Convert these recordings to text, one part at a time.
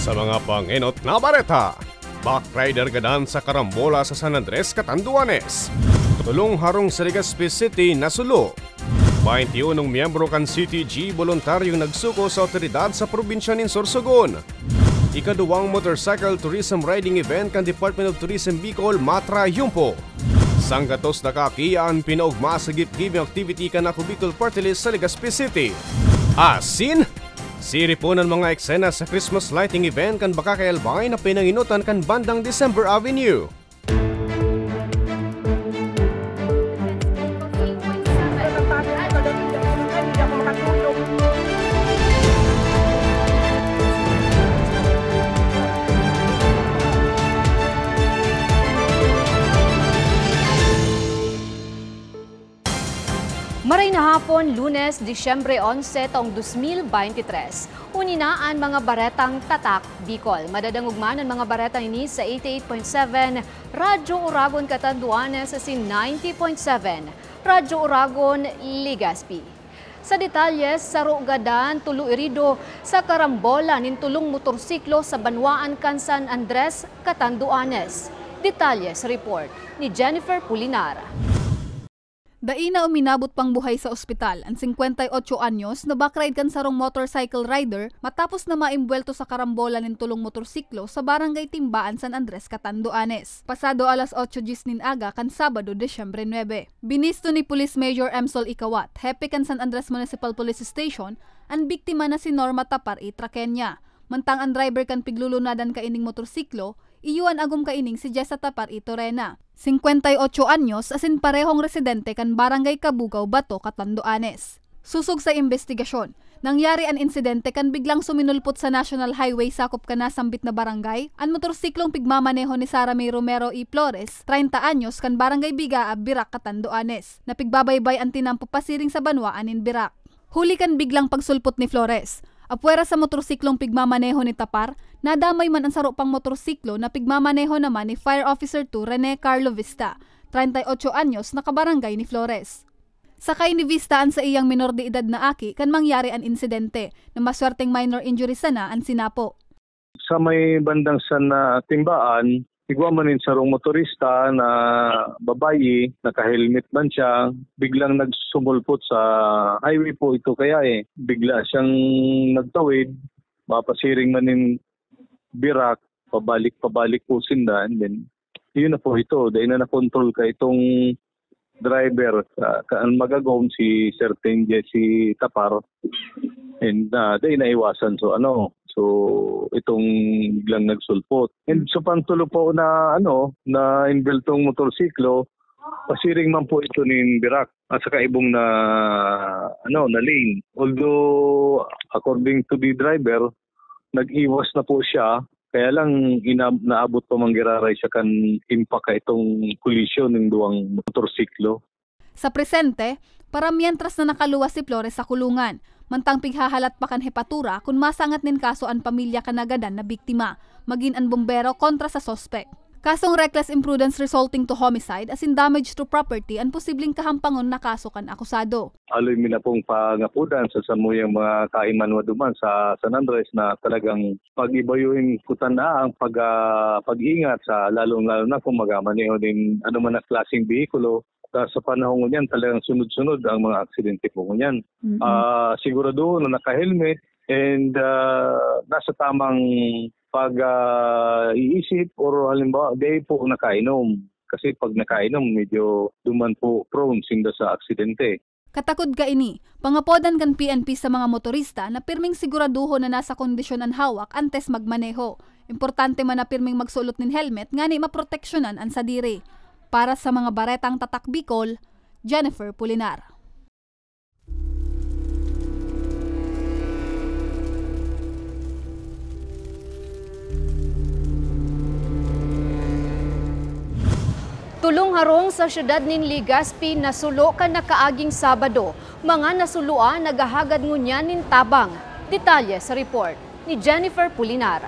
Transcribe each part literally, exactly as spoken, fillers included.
Sa mga pangenot na bareta, backrider gadan sa karambola sa San Andres, Catanduanes. Tulong harong sa Legazpi City nasulo. Bainti unong miyembro kan C T G boluntaryong nagsuko sa awtoridad sa probinsya nin Sorsogon. Ikaduwang motorcycle tourism riding event kan Department of Tourism Bicol matrayumpo. Sanggatos na kaakian pinaogma sa gift-giving activity kan Ako Bicol Party List sa Legazpi City. Asin, siripon an mga eksena sa Christmas lighting event kan Bakakay Albay na pinangenotan kan bandang December Avenue. Maray na hapon, Lunes, Disyembre onse, taong dos mil beintitres. Uni na an mga baretang Tatak Bicol. Madadangog man an mga baretang ini sa eighty-eight point seven Radyo Oragon Catanduanes asin ninety point seven Radyo Oragon Legazpi. Sa detalye, saro gadan, tulo irido sa karambola nin tulong motorsiklo sa banwaan kan San Andres, Catanduanes. Detalye sa report ni Jennifer Pulinar. Dai na uminabot pang buhay sa ospital an singkwenta y otso anyos na backrider kan sarong motorcycle rider matapos na maimbwelto sa karambola nin tulong motorsiklo sa Barangay Timbaan, San Andres, Catanduanes, pasado alas otso dies nin aga kan Sabado, Disyembre nuebe. Binisto ni Police Major Emsol Ikawat, hepe kan San Andres Municipal Police Station, an biktima na si Norma Tapar y Traqueña, mantang an driver kan piglulunadan kaining motorsiklo, iyo an agom kaining si Jessa Tapar y Torena. Singkwenta y otso anyos asin parehong residente kan Barangay Kabugaw, Bato, Catanduanes. Sosog sa imbestigasyon, nangyari an insidente kan biglang suminulpot sa National Highway sakop kan nasambit na barangay an motorsiklong pigmamaneho ni Sara May Romero y Flores, treinta anyos, kan Barangay Bigaa, Virac, Catanduanes, na pigbabaybay an tinampo pasiring sa banwaan nin Virac. Huli kan biglang pagsulpot ni Flores, apwera sa motorsiklong pigmamaneho ni Tapar, nadamay man an saro pang motorsiklo na pigmamaneho naman ni Fire Officer two Rene Carlo Vista, treinta y otso anyos, na kabarangay ni Flores. Sakay ni Vista an saiyang menor de edad na aki kan mangyari an insidente, na maswerteng minor injury sana an sinapo. Sa may bandang San, ah, Timbaan, igwa man nin sarong motorista na babayi, naka-helmet man siya, biglang nagsumulpot sa highway po ito kaya, eh. Bigla siyang nagtawid, mapasiring man nin Virac, pabalik-pabalik po sinda, and then, yun na po ito, dahil na nakontrol ka itong driver, ah, ka-, ang magagom si Sir Ten Jesse Tapar, and, ah, dahil naiwasan. So, ano, so, itong biglang nagsulpot. And so, pantulo po na, ano, na imbeltong motorsiklo, pasiring man po ito nin Virac at saka ibong na, ano, na lane. Although, according to the driver, nag-iwas na po siya, kaya lang ina-, naabot pa man giraray siya kan impact ka itong kolisyon ning duwang motorsiklo. Sa presente, paramientras na nakaluwas si Flores sa kulungan, mantang pighahalat pa kan hepatura kun masangat nin kaso an pamilya kan nagadan na biktima, magin an bombero kontra sa suspek. Kasong reckless imprudence resulting to homicide asin damage to property an posibleng kahampangon na kaso kan akusado. Haloy mi na pong pangapodan sa samuyang mga kaimanwa duman sa San Andres na talagang pag-ibayuhin kutan na ang pag, ah, pag-ingat sa lalong-lalo na kung magamaneho din ano man na klaseng behikulo. Sa, sa panahon ngunyan, talagang sunod-sunod ang mga aksidente po ngunyan. Mm-mm. Ah, siguraduhon na naka-helmet and, ah, nasa tamang pag, ah, iisip or halimbawa, di po nakainom. Kasi pag nakainom, medyo duman po prone sinda sa aksidente. Katakod kaini, pangapodan kan P N P sa mga motorista na pirming siguraduhon na nasa kondisyon an hawak antes magmaneho. Importante man na pirming magsulot nin helmet ngani maproteksyonan an sadiri. Para sa mga baretang Tatak Bicol, Jennifer Pulinar. Tulong harong sa siyudad nin Legazpi nasulo kan nakaaging Sabado. Mga nasuloan naghahagad ngunyan nin tabang. Detalye sa report ni Jennifer Pulinar.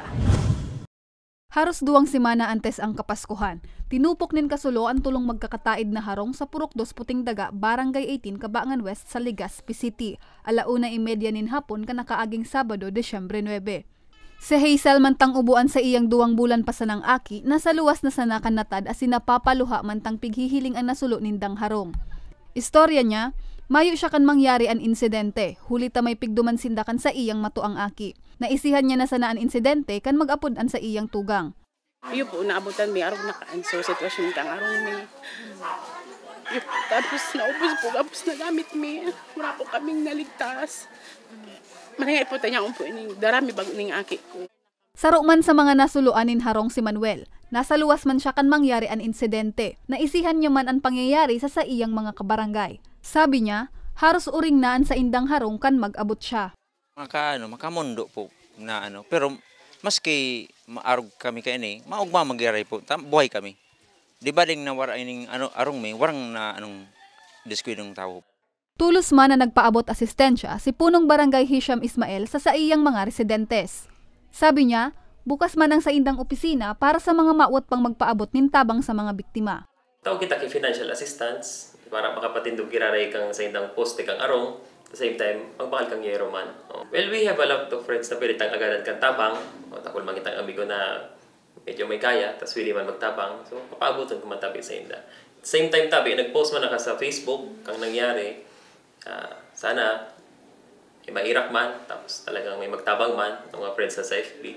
Haros duwang semana antes ang Kapaskuhan, tinupok nin kasulo an tulong magkakataid na harong sa Purok Dos Puting Daga, Barangay eighteen, Cabangan West sa Legazpi City, ala una y media nin hapon kan nakaaging Sabado, Disyembre nuebe. Si Hazel, mantang ubo an saiyang duwang bulan pa sanang aki, nasa luwas na sana kan natad asin napapaluha mantang pighihiling an nasulo nindang harong. Istorya niya, mayo siya kan mangyari an insidente, huli ta may pigduman sinda kan saiyang matuang aki. Naisihan niya na sana an insidente kan mag-apod an saiyang tugang. Iyo po, naabutan mi, arog na kaan. So, sitwasyon kang arog mi. Iyo po, tapos naubos po, tapos nagamit mi. Wala po kaming naligtas. Maningay po tayo po ining dara mi bag ning aki ko. Saro man sa mga nasuloan nin harong si Manuel. Nasa luwas man siya kan mangyari an insidente. Naisihan niya man an pangyayari sa saiyang mga kabarangay. Sabi niya, haros uring na an saindang harong kan mag-abot siya. Maka, ano, makamondo po na ano. Pero maski maarog kami kaini, maugma mangyari po, tam, buhay kami. Di ba ding nawara ining ano, arong mi, warang na anong diskwidong tawo. Tulos man na nagpaabot asistensya si Punong Barangay Hisham Ismael sa saiyang mga residentes. Sabi niya, bukas man ang saindang opisina para sa mga mawot pang magpaabot nin tabang sa mga biktima. Tao kita ki financial assistance para makapatindog giraray kang saindang poste kang arong, at the same time, magbakal kang yero man. Oh. Well, we have a lot of friends na pwede tang agadan kan tabang. O, takol man kitang amigo na medyo may kaya, tas pwede man magtabang. So, papaabuton ko man tabi sa inda. Same time tabi, nag-post man naka sa Facebook kang nangyari. Ah, sana, eh, mairak man, tapos talagang may magtabang man, ang mga friends sa, sa F B.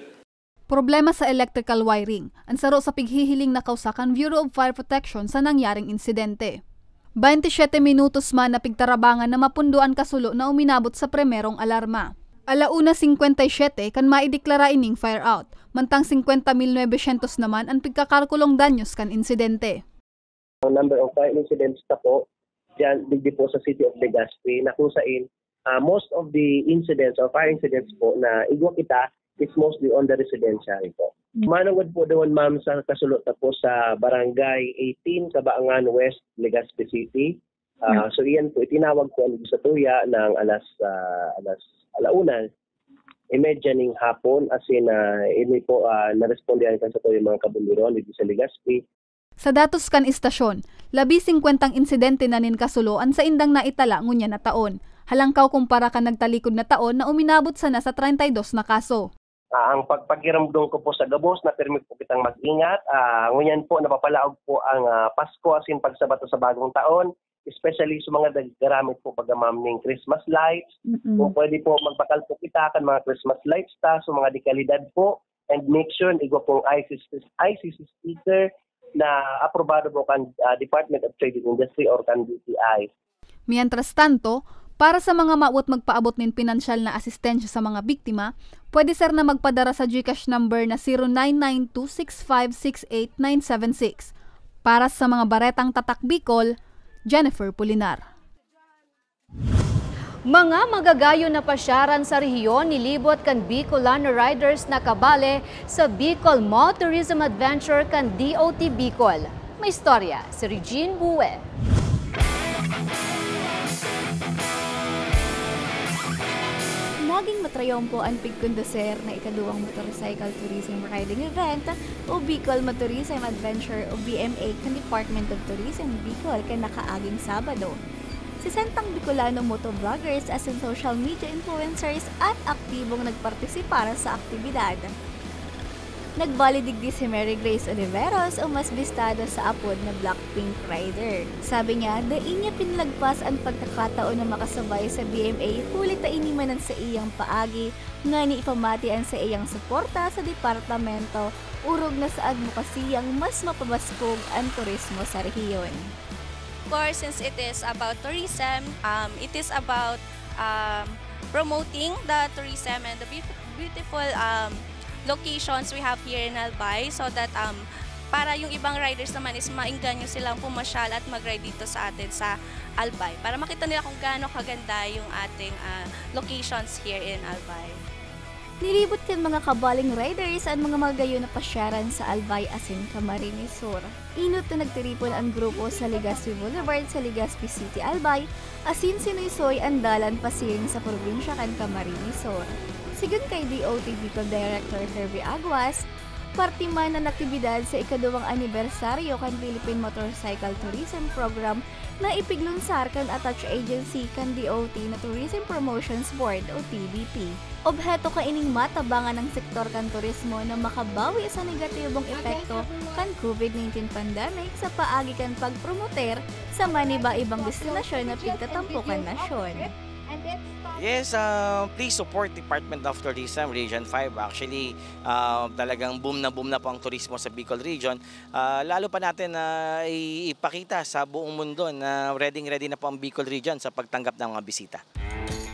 Problema sa electrical wiring, an saro sa pighihiling na kausa kan Bureau of Fire Protection sa nangyaring insidente. Baynte siyete minutos man na pigtarabangan na mapundo an kasulo na uminabot sa primerong alarma. Ala una singkwenta y siyete kan maideklara ining fire out, mantang singkwenta mil nuebe syentos naman an pigkakalkulong danyos kan insidente. Ang number of fire incidents na po dyan, digdi po sa City of Legazpi, na kung sain, ah, most of the incidents or fire incidents po na igwa kita is mostly on the residential po. Manungod po doon, ma'am, sa kasulo ta po sa Barangay eighteen, Kabaangan West, Legazpi City. Ah, so iyan po, itinawag po ang sa tuya ng alas, ah, alas alauna, imedya ning hapon, as in, ah, ini po, ah, narespondihan kan sa tuya mga kabunduron dito sa Legazpi. Sa datos kan istasyon, labi singkwentang insidente na nin kasulo an saindang naitala ngunyan na taon, halangkaw kumpara kan nagtalikod na taon na uminabot sana sa treinta y dos na kaso. Ah, ang pagpagirumdom ko po sa gabos na pirmi po kitang mag-ingat. Ah, ngunyan po napapalaog po ang, ah, Pasko asin pagsabato sa Bagong Taon, especially sa mga naggaramit po baga, ma'am, ning Christmas lights. Mm-mm. Kung pwede po, magbakal po kita kan mga Christmas lights ta sa mga dekalidad po, and make sure igwa pong I C C, I C C sticker na aprobado po kan, ah, Department of Trade and Industry or kan D T I. Mientras tanto, para sa mga mawot magpaabot nin pinansyal na asistensya sa mga biktima, pwede sana magpadara sa GCash number na zero nine nine two six five six eight nine seven six. Para sa mga baretang Tatak Bicol, Jennifer Pulinar. Mga magagayon na pasyaran sa rehiyon nilibot kan Bicolano Riders na kabale sa Bicol Mo Tourism Adventure kan D O T Bicol. May istorya si Regine Bue. Naging matrayompo an pigkonduser na ikaduwang motorcycle tourism riding event o Bicol Mo Tourism Adventure o B M A kan Department of Tourism Bicol kan nakaaging Sabado. Sesentang Bicolano motovloggers asin social media influencers an aktibong nagpartisipar sa aktibidad. Nagbali digdi si Mary Grace Oliveros o mas bistado sa apod na Blackpink Rider. Sabi niya, dai niya pinalagpas an pagkakataon na makasabay sa B M A huli ta ini man an saiyang paagi nganing ipamati an saiyang suporta sa departamento orog na sa adbokasiyang mas mapabaskog an turismo sa rehiyon. Of course, since it is about tourism, um, it is about um, promoting the tourism and the beaut- beautiful um, locations we have here in Albay so that um, para yung ibang riders naman is maengganyo silang pumasyal at mag-ride dito sa atin sa Albay para makita nila kung gaano kaganda yung ating ah, locations here in Albay. Nilibot kan mga kabaling riders an mga magayon na pasyaran sa Albay asin Camarines Sur. Inot na nagtiripon an grupo sa Legazpi Boulevard sa Legazpi City, Albay, asin sinuysoy an dalan pasiring sa probinsya kan Camarines Sur. Sigon kay D O T Bicol Director Hervey Aguas, parte man an aktibidad sa ikaduwang anibersaryo kan Philippine Motorcycle Tourism Program na ipiglunsar kan attached agency kan D O T na Tourism Promotions Board o T B P. Obheto kaining matabangan ang sektor kan turismo na makabawi sa negatibong epekto kan COVID nineteen pandemic sa paagi kan pagpromoter sa maniba-ibang destinasyon na pigtatampo kan nasyon. Yes, uh, please support Department of Tourism Region five. Actually, uh, talagang boom na boom na po ang turismo sa Bicol Region. Uh, lalo pa natin na i- ipakita sa buong mundo na ready-ready na po ang Bicol Region sa pagtanggap ng mga bisita.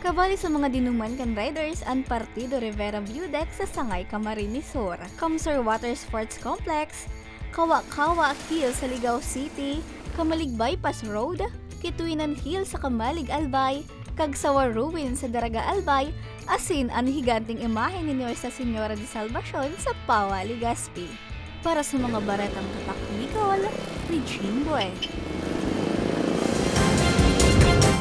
Kabali sa mga dinuman kan riders an Partido Rivera View Deck sa Sangay, Camarines Sur, Kamsur Water Sports Complex, Kawa-Kawa Hill sa Ligao City, Camalig Bypass Road, Kituinan Hill sa Camalig, Albay, Kagsawa Ruin sa Daraga, Albay, asin an higanteng imahe ni Nuestra Señora de Salvacion sa Pawa, Legazpi. Para sa mga baretang tatak Bicol, Regine Bue.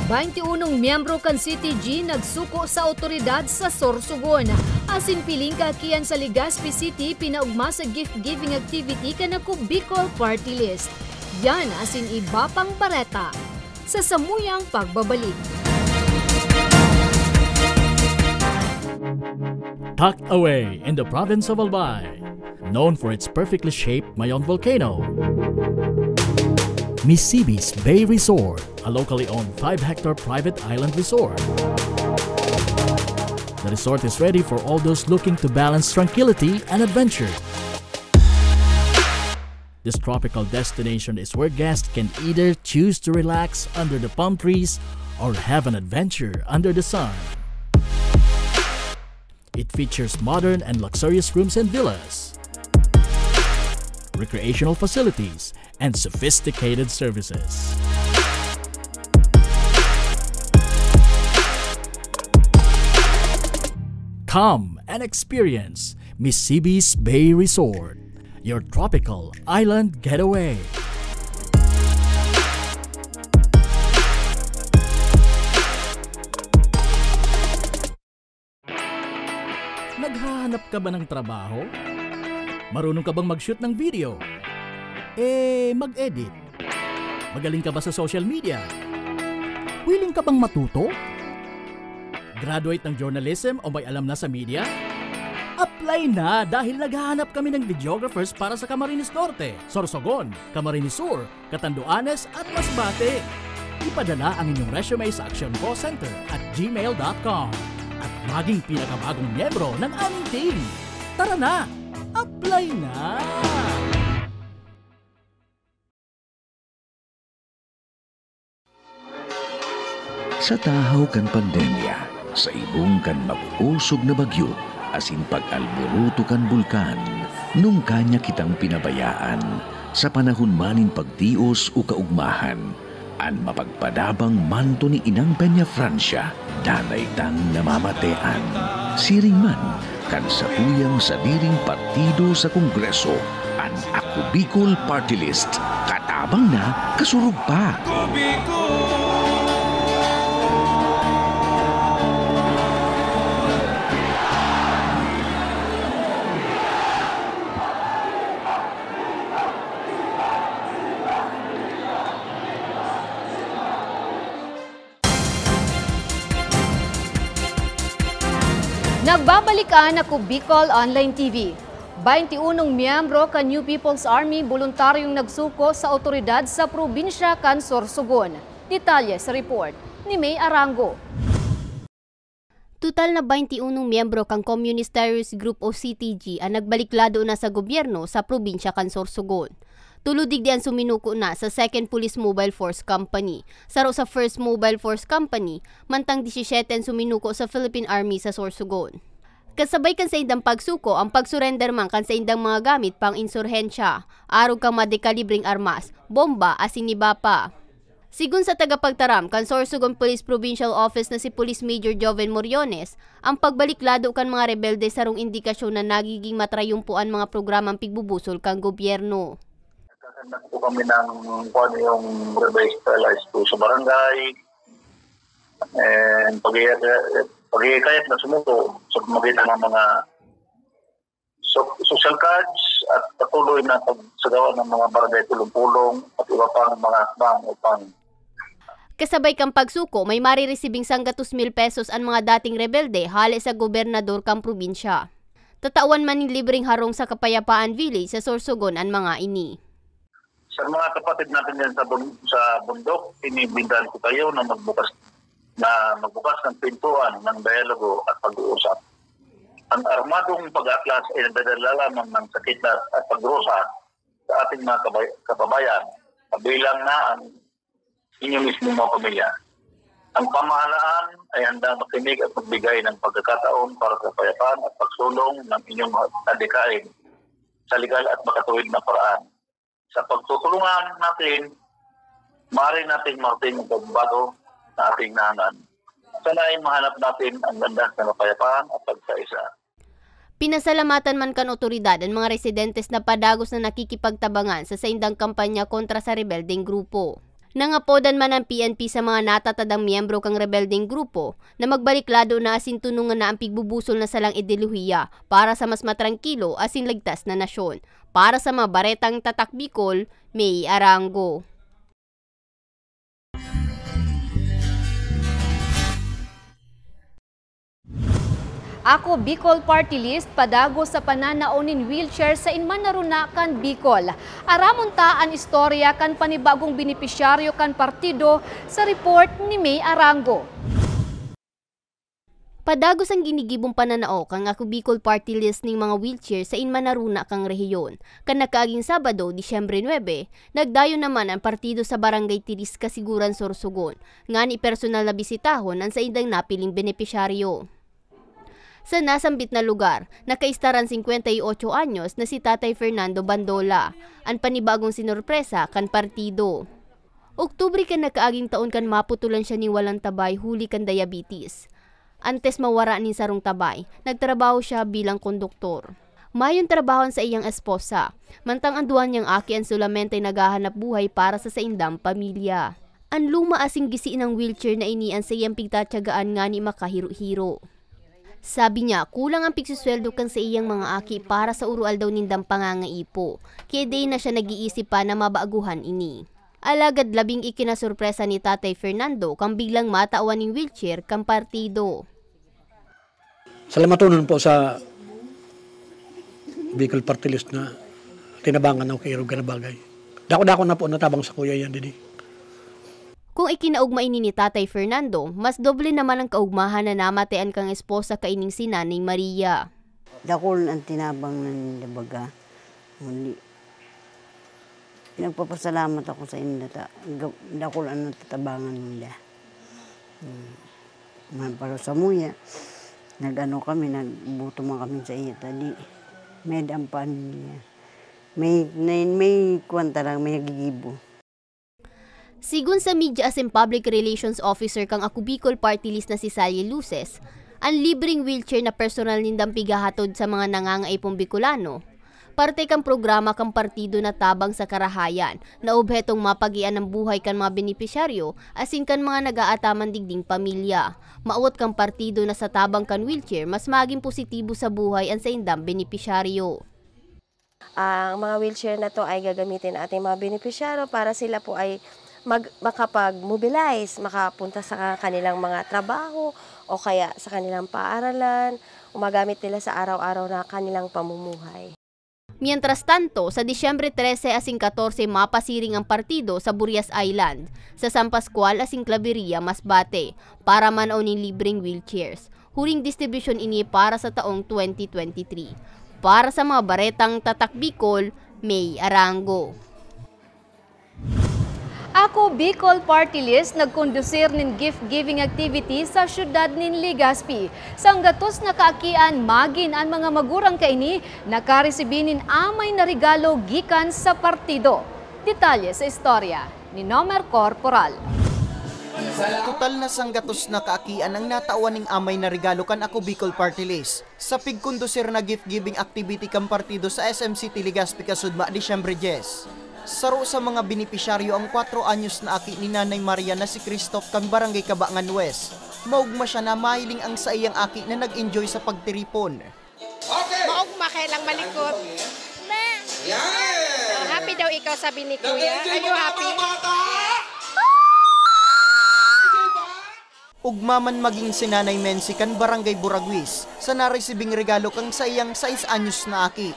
Bainti unong miyembro kan C T G nagsuko sa awtoridad sa Sorsogon. Asin piling kaakian sa Legazpi City pinaogma sa gift-giving activity kan Ako Bicol Party List. Yan asin iba pang bareta sa samuyang pagbabalik. Tucked away in the province of Albay, known for its perfectly shaped Mayon volcano, Misibis Bay Resort, a locally owned five-hectare private island resort. The resort is ready for all those looking to balance tranquility and adventure. This tropical destination is where guests can either choose to relax under the palm trees or have an adventure under the sun. It features modern and luxurious rooms and villas, recreational facilities, and sophisticated services. Come and experience Misibis Bay Resort, your tropical island getaway. Naghahanap ka ba ng trabaho? Marunong ka bang mag-shoot ng video? Eh, mag-edit? Magaling ka ba sa social media? Willing ka bang matuto? Graduate ng journalism o may alam na sa media? Apply na dahil naghahanap kami ng videographers para sa Camarines Norte, Sorsogon, Camarines Sur, Catanduanes at Masbate. Ipadala ang inyong resume sa actioncallcenter at gmail dot com at maging pinakabagong miyembro ng aming team. Tara na! Apply na! Sa tahaw kan pandemya, sa ibong kan mag-osog na bagyo, asin pag-alboroto kan bulkan, nungka niya kitang pinabayaan. Sa panahon man nin pagtios o kaugmahan, an mapagpadabang manto ni Inang Peña Francia, danay tang namamatean. Siring man, kan satuyang sadiring partido sa Kongreso, an Ako Bicol Party List, katabang na, kasurog pa. Nagbabalik an Ako Bicol Online T V. Bainti unong miyembro kan New People's Army boluntaryong nagsuko sa awtoridad sa probinsya kan Sorsogon. Detalye sa report ni May Arango. Total na bainti unong miyembro kan Communist Terrorist Group o C T G an nagbalik lado na sa gobyerno sa probinsya kan Sorsogon. Tulo digdi an suminuko na sa Second Police Mobile Force Company, saro sa First Mobile Force Company, mantang disisete an suminuko sa Philippine Army sa Sorsogon. Kasabay kan saindang pagsuko, ang pagsurrender man kan saindang mga gamit pang-insurhensya, arog kan mga dekalibreng armas, bomba, asin iba pa. Sigon sa tagapagtaram kan Sorsogon Police Provincial Office na si Police Major Joven Moriones, ang pagbalik lado kan mga rebelde sarong indikasyon na nagiging matrayumpo an mga programang pigbubusol kan gobyerno. Nagkakandak po kami ng kung ano yung revised allies po sa barangay. And pag-, pag-ikayat na sumuko sa pamagitan ng mga so, social cards at patuloy na pagsagawa ng mga barangay tulong-tulong at iba pang mga hakbang upang Kasabay kan pagsuko, may mariresibing sanggatos mil pesos an mga dating rebelde hale sa gobernador kan probinsya. Tatawan man nin libreng harong sa Kapayapaan Village sa Sorsogon an mga ini. Sa mga kapatid natin diyan sa bun-, sa bundok, inibintahan ko kayo na magbukas, na magbukas ng pintuan ng dialogo at pag-uusap. Ang armadong pag-aatlas ay nagdadala lamang ng sakit at pagdurusa sa ating mga kabay-, kababayan, kabilang na ang inyong mismong mga pamilya. Ang pamahalaan ay handang makinig at magbigay ng pagkakataon para sa kapayapaan at pagsulong ng inyong adikain sa legal at makatuwid na paraan. Sa pagtutulungan natin, maaari nating marating ang pagbabago na ating nahangan. Sana ay mahanap natin ang landas ng kapayapaan at pagkaisa. Pinasalamatan man kan otoridad an mga residentes na padagos na nakikipagtabangan sa saindang kampanya kontra sa rebeldeng grupo. Nangapodan man ang P N P sa mga natatadang miyembro kan rebeldeng grupo na magbalik lado na asin tunungan na ang pigbubusol na salang idelohiya para sa mas matrangkilo asin ligtas na nasyon. Para sa mga baretang Tatak Bicol, May Arango. Ako Bicol Party List padagos sa pananao nin wheelchair sa inman na runa kan Bicol. Aramon ta an istorya kan panibagong benepisyaryo kan partido sa report ni May Arango. Padagos an ginigibong pananao kan Ako Bicol Party List nin mga wheelchair sa inman na runa kan rehiyon. Kan nakaaging Sabado, Disyembre nuebe, nagdayon naman an partido sa Barangay Tiris, Kasiguran, Sorsogon, ngani personal na bisitahon an saindang napiling benepisyaryo. Sa nasambit na lugar, nakaistaran singkwenta y ocho anyos na si Tatay Fernando Bandola, an panibagong sinorpresa kan partido. Oktubre kan nakaaging taon kan maputulan siya nin walang tabay huli kan diabetes. Antes mawara nin sarong tabay, nagtrabaho siya bilang konduktor. Mayong trabaho an saiyang esposa, mantang an duwa niyang aki an solamente naghahanap buhay para sa saindang pamilya. An luma asin gisi nang wheelchair na ini an saiyang pigtatyagaan ngani makahiro-hiro. Sabi niya, kulang an pigsusweldo kan saiyang mga aki para sa uroaldaw nindang pangangaipo, kaya dai na siya nag-iisip pa na mabaguhan ini. Alagad labing ikinasorpresa ni Tatay Fernando kan biglang matawan nin wheelchair kan partido. Salamatonon po sa Bicol Party List na tinabangan ako kairog na bagay. Dako-dako na po natabang sa kuya yan, didi. Kung ikinaugma ini ni Tatay Fernando, mas doble naman ang kaugmahan na namatayan kan esposa kaining si Nanay Maria. Dakul an tinabang na ninda baga. Kundi, nagpapasalamat ako sa inda ta, ga-, dakul an natatabangan ninda. Hmm. Man, pero samuya, nag-ano kami, nagbuto man kami sa iya, ta di, may daan pa niya. May, may, may kwan ta lang, may nagigibo. Sigon sa Media asin Public Relations Officer kan Ako Bicol Party List na si Sally Luces, an libreng wheelchair na personal nindang pighahatod sa mga nangangaipong Bicolano, parte kan programa kan partido na tabang sa karahayan, na obhetong mapagian an buhay kan mga benepisyaryo asin kan mga nag-aataman digding pamilya. Maawat kan partido na sa tabang kan wheelchair, mas magin positibo sa buhay an saindang benepisyaryo. Ang mga wheelchair na 'to ay gagamitin ng ating mga benepisyaryo para sila po ay mag-, makapag-mobilize, makapunta sa kanilang mga trabaho o kaya sa kanilang paaralan, o magamit nila sa araw-araw na kanilang pamumuhay. Mientras tanto, sa Disyembre trese asin katorse mapasiring ang partido sa Burias Island, sa San Pascual asin Claveria, Masbate, para manaw nin libreng wheelchairs. Huring distribusyon ini para sa taong twenty twenty-three. Para sa mga baretang Tatak Bicol, May Arango. Ako Bicol Party List nagkondusir nin gift-giving activity sa siyudad nin Legazpi. Sanggatos na kaakian magin an mga magurang kaini nakaresibi nin amay na regalo gikan sa partido. Detalye sa istorya ni Nomer Corporal. Total na sanggatos na kaakian ang natawan ning amay na regalo kan Ako Bicol Party List sa pigkondusir na gift-giving activity kan partido sa S M City Legazpi kasudma Disyembre dyes. Saro sa mga benepisyaryo ang kwatro anyos na aki ni Nanay Maria na si Christoph kan Barangay Cabangan West. Maogma siya na mahiling ang saiyang aki na nag-enjoy sa pagtiripon. Maogma Kaya lang malikot. Yan! So, happy daw ikaw, sabi ni Kuya. Are you happy? Ugma man magin si Nanay Mensi kan Barangay Buraguis sa naresibing regalo kan saiyang sais anyos na aki.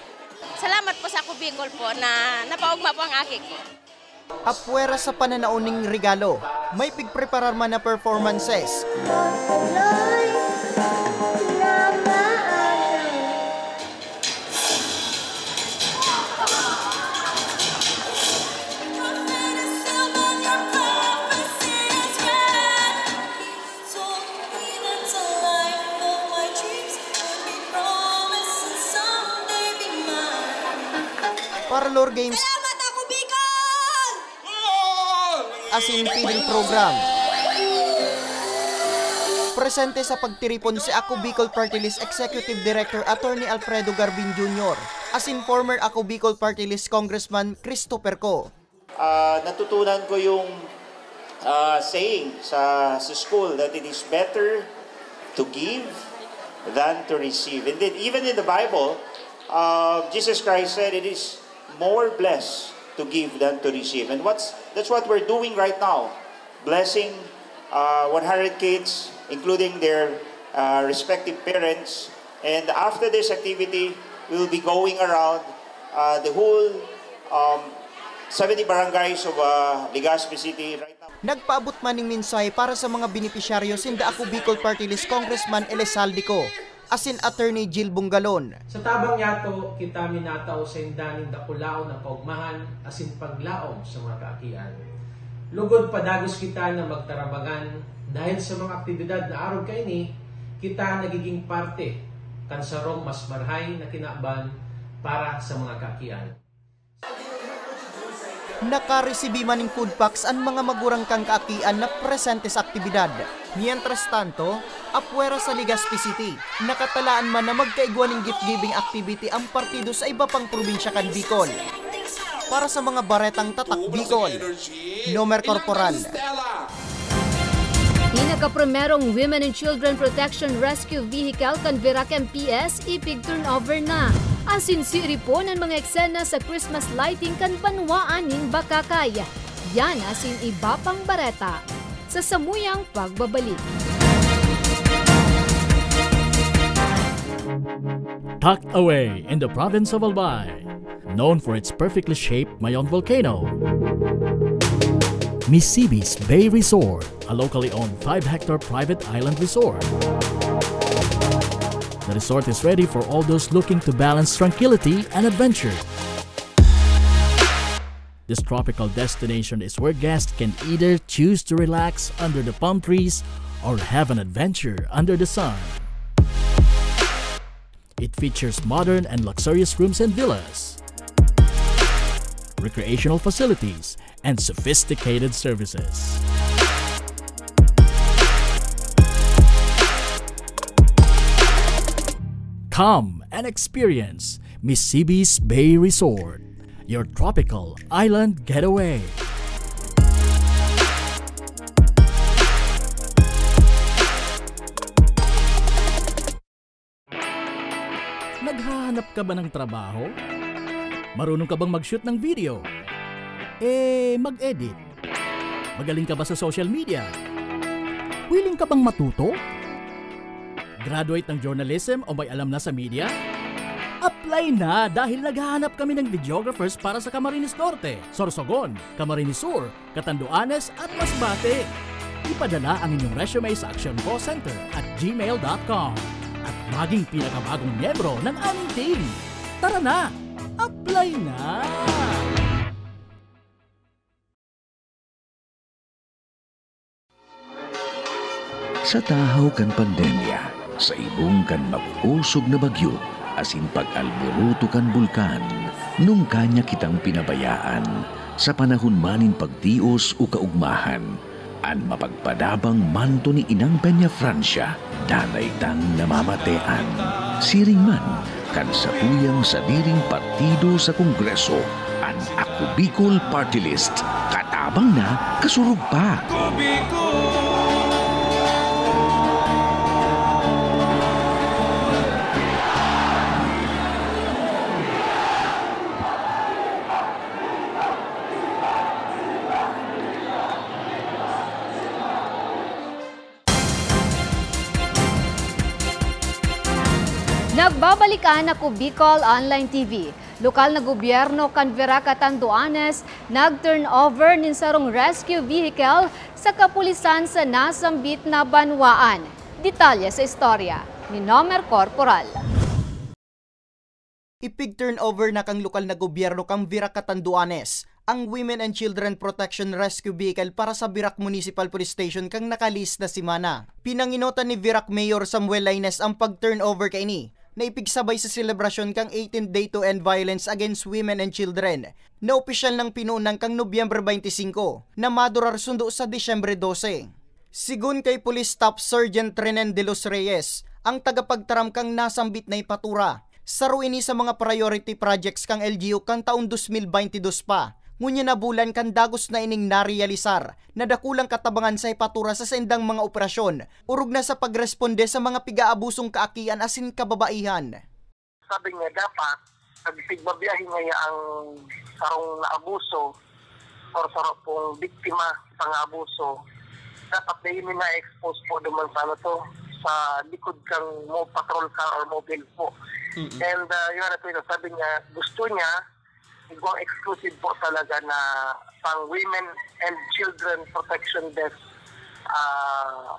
Salamat po sa Ako Bicol po na napaugma po ang aki ko. Apwera sa pananaon ning regalo, may pigpreparar man na performances. Parlor games. Salamat, Ako Bicol! Asin feeding program. Presente sa pagtiripon si Ako Bicol Party List Executive Director Attorney Alfredo Garbin Junior, asin former Ako Bicol Party List Congressman Christopher Co. Ah, natutunan ko yung, ah, saying sa, sa school that it is better to give than to receive. And then, even in the Bible, uh, Jesus Christ said it is more blessed to give than to receive. And what's, that's what we're doing right now. Blessing, uh, one hundred kids, including their, uh, respective parents. And after this activity, we will be going around, uh, the whole, um, seventy barangays of, uh, Legazpi City right now. Nagpaabot man ning mensahe para sa mga benepisyaryo sinda Ako Bicol Party List Congressman Elizalde Co asin Attorney Jill Bungalon. Sa tabang niyato, kita minatao sainda nin dakulaon na kaogmahan asin paglaom sa mga kaakian. Lugod padagos kita na magtarabangan dahil sa mga aktibidad na arog kaini, kita nagiging parte kan sarong mas marahay na kinaban para sa mga kaakian. Nakaresibi man nin food packs an mga magurang kan kaakian na presente sa aktibidad. Mientras tanto, apwera sa Legazpi City, nakatalaan man na magkaigwa nin gift-giving activity an partido sa iba pang probinsya kan Bicol. Para sa mga baretang Tatak Bicol, Nomer Corporal. Pinakaprimerong Women and Children Protection Rescue Vehicle kan Virac M P S, ipig-turnover na. Asin siiripon an mga eksena sa Christmas lighting kan banwaan nin Bacacay. Yan asin iba pang bareta sa samuyang pagbabalik. Tucked away in the province of Albay, known for its perfectly shaped Mayon volcano, Misibis Bay Resort, a locally owned five-hectare private island resort. The resort is ready for all those looking to balance tranquility and adventure. This tropical destination is where guests can either choose to relax under the palm trees or have an adventure under the sun. It features modern and luxurious rooms and villas, recreational facilities, and sophisticated services. Come and experience Misibis Bay Resort, your tropical island getaway. Naghahanap ka ba ng trabaho? Marunong ka bang mag-shoot ng video? Eh, mag-edit? Magaling ka ba sa social media? Willing ka bang matuto? Graduate ng journalism o may alam na sa media? Apply na, dahil naghahanap kami ng videographers para sa Camarines Norte, Sorsogon, Camarines Sur, Catanduanes at Masbate. Ipadala ang inyong resume sa actioncallcenter at gmail dot com at maging pinakabagong miyembro ng aming team. Tara na! Apply na! Sa tahaw kan pandemya, sa ibong kan makukosog na bagyo, asin pag-alboroto kan bulkan, nungka niya kitang pinabayaan. Sa panahon man nin pagtios o kaugmahan, an mapagpadabang manto ni Inang Peña Francia, danay tang namamatean. Siring man kan satuyang sadiring partido sa Kongreso, an Ako Bicol Party List, katabang na, kasurog pa. Balikan ako, Bicol Online T V. Lokal na gobyerno kan Virac, Catanduanes nag-turnover nin sarong rescue vehicle sa kapulisan sa nasambit na banwaan. Detalye sa istorya ni Nomer Corporal. Ipig-turnover na kan lokal na gobyerno kan Virac, Catanduanes ang Women and Children Protection Rescue Vehicle para sa Virac Municipal Police Station kan nakalihis na semana. Pinangenotan ni Virac Mayor Samuel Laines ang pag-turnover kaini na ipigsabay sa selebrasyon kan eighteenth Day to End Violence Against Women and Children na opisyal nang pinoonan kan Nobyembre twenty-five na madurar sundo sa Disyembre dose. Sigon kay Police Staff Sergeant Renen de los Reyes, ang tagapagtaram kan nasambit na ipatura, saro ini sa mga priority projects kan L G U kan taon dos mil baynte dos pa. Ngunyan na bulan kan dagos na ining narealisar na dakulang katabangan sa ipatura sa saindang mga operasyon, orog na sa pagresponde sa mga pig-aabusong kaakian asin kababaihan. Sabi niya, dapat pag tigbabiyahe niya ang sarong naabuso or saro pong biktima sa pang-abuso, dapat dai mi na-expose po duman sa ano to, sa likod kang mo patrol car or mobile po. Mm-hmm. And uh, yung ano po yun, sabi niya, gusto niya, igwang exclusive po talaga na pang women and children protection desk uh,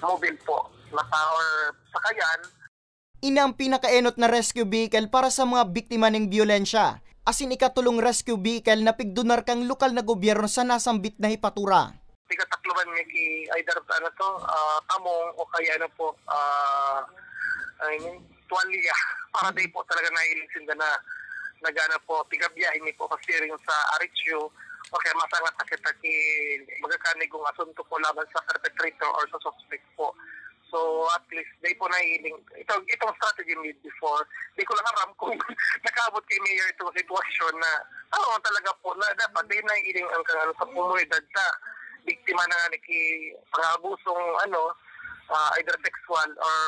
mobile po na pa or sakayan. Ini ang pinakaenot na rescue vehicle para sa mga biktima ning byolensya, asin ikatolong rescue vehicle na pigdonar kan lokal na gobyerno sa nasambit na hepatura. Tigatakloban mi ki either ano to, ah, tamong o kaya ano po, ah, I mean, tuwalya. Para di po talaga nahiling sinda na nagana po, tigabiyahe mi po kasi rin sa Arichio, o kaya masangat na kita ki magkakanig kong asunto po laban sa perpetrator or sa suspect po. So at least, they po nahiling. Ito, itong strategy made before, di ko lang aram kung nakaabot kay Mayor itong sitwasyon na, ano talaga po, na dapat they nahiling ang kangano sa komunidad sa biktima na nga ni ki pang-abusong ano, ah, either sexual or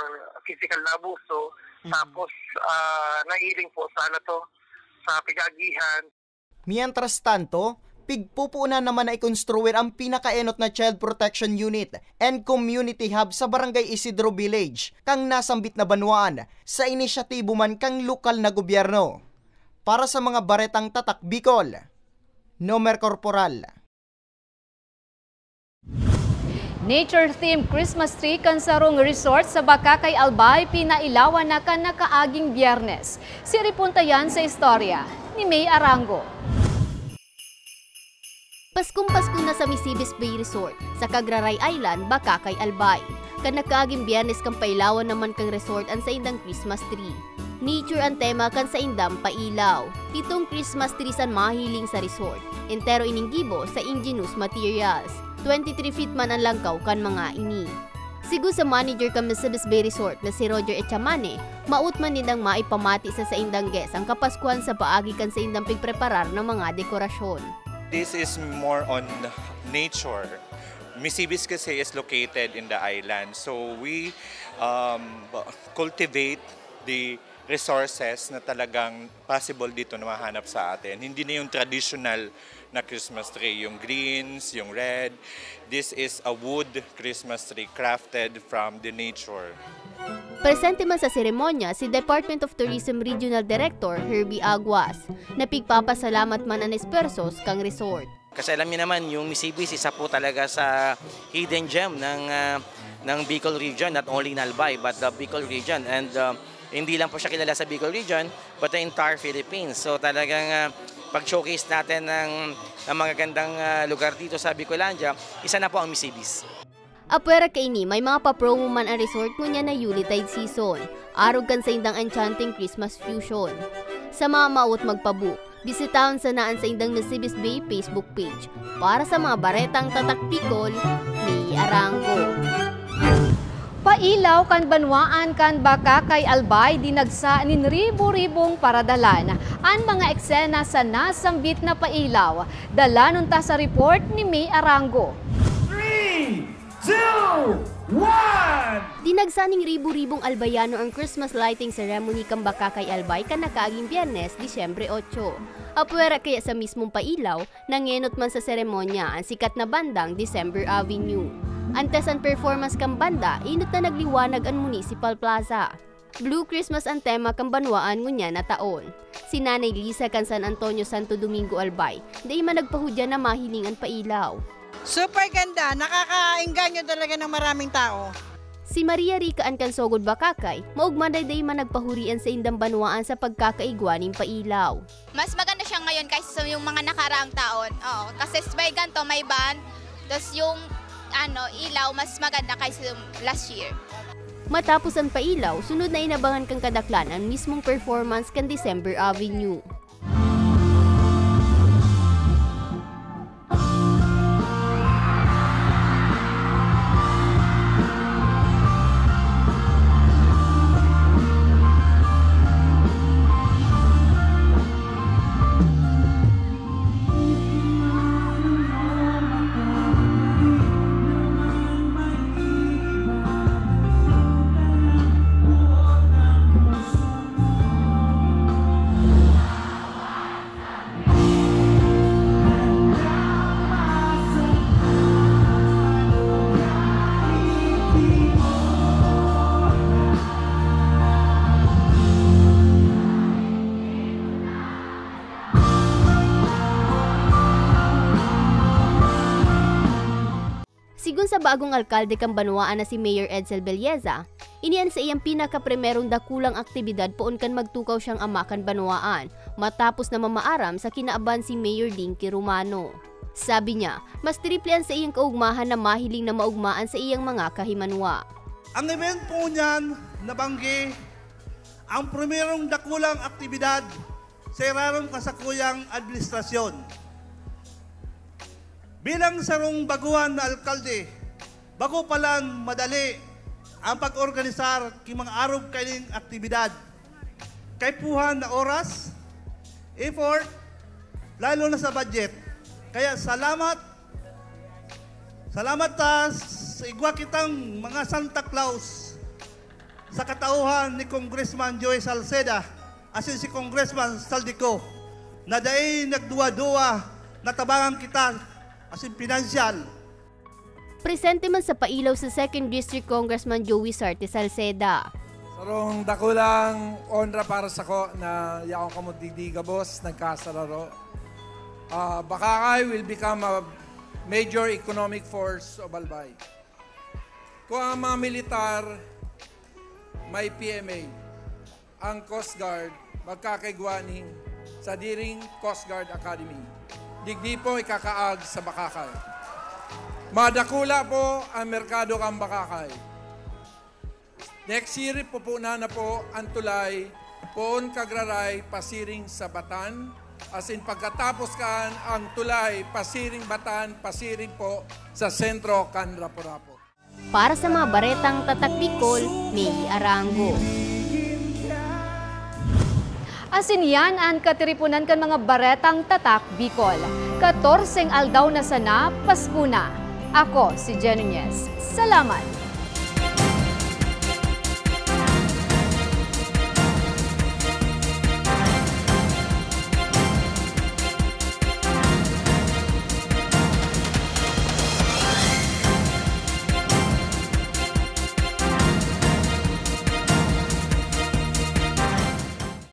physical na abuso. Mm. Tapos, ah, nahiling po sa ano to, sa pig-agihan. Mientras tanto, pigpupunan naman na ikonstruir ang pinakaenot na Child Protection Unit and Community Hub sa Barangay Isidro Village, kang nasambit na banwaan, sa inisyatibo man kang lokal na gobyerno. Para sa mga baretang Tatak Bicol, Nomer Corporal. Nature-themed Christmas tree kan sarong resort sa Bacacay, Albay, pinailawan na kan nakaaging Biyernes. Siripon ta yan sa istorya ni May Arango. Paskong-pasko na sa Misibis Bay Resort, sa Cagraray Island, Bacacay, Albay. Kan nakaaging Biyernes kan pailawan naman kan resort an saindang Christmas tree. Nature an tema kan saindang pailaw. Pitong Christmas trees an mahihiling sa resort. Entero ining gibo sa ingenious materials. Twenty-three feet man an langkaw kan mga ini. Sigon sa manager kan Misibis Bay Resort na si Roger Echamane, maot man nindang maipamati sa saindang guest ang Kapaskuhan sa paagi kan saindang pigpreparar na mga dekorasyon. This is more on nature. Misibis kasi is located in the island. So we um, cultivate the resources na talagang possible dito na mahanap sa atin. Hindi na yung traditional na Christmas tree, yung greens, yung red. This is a wood Christmas tree crafted from the nature. Presente man sa seremonya si Department of Tourism Regional Director Herbie Aguas, na pigpapasalamat man an espuwersos kan resort. Kasi alam niyo naman, yung Misibis, isa po talaga sa hidden gem ng, ah, ng Bicol region, not only in Albay, but the Bicol region. And, ah, hindi lang po siya kilala sa Bicol region, but the entire Philippines. So talagang, ah, pag-showcase natin ng, ng magagandang, ah, lugar dito sa Bicolandia, isa na po ang Misibis. Apwera kaini, may mga pa-promo man ang resort ngunyan na Yuletide season, arog kan saindang enchanting Christmas fusion. Sa mga maot magpabook, bisitahon sana an saindang Misibis Bay Facebook page. Para sa mga baretang Tatak Bicol, May Arango. Pailaw kan banwaan kan Bacacay, Albay, dinagsa nin ribo-ribong paradalan. An mga eksena sa nasambit na pailaw, dalanon ta sa report ni May Arango. Three, two, one! Dinagsa ning ribo-ribong Albayano ang Christmas lighting ceremony kan Bacacay, Albay kan nakaaging Biyernes, Disyembre otso. Apwera kaya sa mismong pailaw, nangenot man sa seremonya an sikat na bandang December Avenue. Antes an performance kan banda, enot na nagliwanag an Municipal Plaza. Blue Christmas an tema kan banwaan ngunyan na taon. Si Nanay Lisa kan San Antonio, Santo Domingo, Albay, dai man nagpahudyan na mahiling an pailaw. Super ganda! Nakakaengganyo talaga ng maraming tao. Si Maria Rica an kan Sogod, Bacacay, maogma na dai man nagpahuri an saindang banwaan sa pagkakaigwa nin pailaw. Mas maganda siya ngayon kaysa sa yung mga nakaraang taon. Oo, kasi sabay ganito, may band, tas yung, ano, ilaw, mas maganda kaysa yung last year. Matapos an pailaw, sunod na inabangan kan kadaklan an mismong performance kan December Avenue. Sigon sa bagong alkalde kan banwaan na si Mayor Edsel Belleza, ini an saiyang pinakaprimerong dakulang aktibidad poon kan magtukaw siyang ama kan banwaan, matapos na mamaaram sa kinaban si Mayor Dinky Romano. Sabi niya, mas triple an saiyang kaogmahan na mahiling na maogma an saiyang mga kahimanwa. Ang event po niyan, nabanggi, ang primerong dakulang aktibidad sa irarom kan sakuyang administrasyon. Bilang sarong baguhan na alkalde, bako palan madali ang pag-organisar ki mga arog kaining aktibidad. Kaipuhan na oras, effort, lalo na sa budget. Kaya salamat, salamat ta sa igwa kitang mga Santa Claus sa katauhan ni Congressman Joey Salceda asin si Congressman Saldico, na dai nagduwa-duwa, natabangan kita asin pinansyal. Presente man sa pailaw si Second District Congressman Joey Sarte Salceda. Sarong dakulang onra para sako na yaon kamo digdi gabos nagkasararo. Ah, Bacacay will become a major economic force of Albay. Kung ang mga militar may P M A, ang Coast Guard magkakaigwa nin sadiring Coast Guard Academy. Digdi po ikakaag sa Bacacay. Madakula po ang merkado kan Bacacay. Next year, pupunan na po ang tulay poon Kagraray pasiring sa Batan, asin pagkatapos kan ang tulay pasiring Batan, pasiring po sa sentro kan Rapu-Rapu. Para sa mga baretang Tatak Bicol, May Arango. Asin yan an katiriponan kan mga baretang Tatak Bicol. Katorseng aldaw na sana, Pasko na. Ako si Jenny Nuñez. Salamat!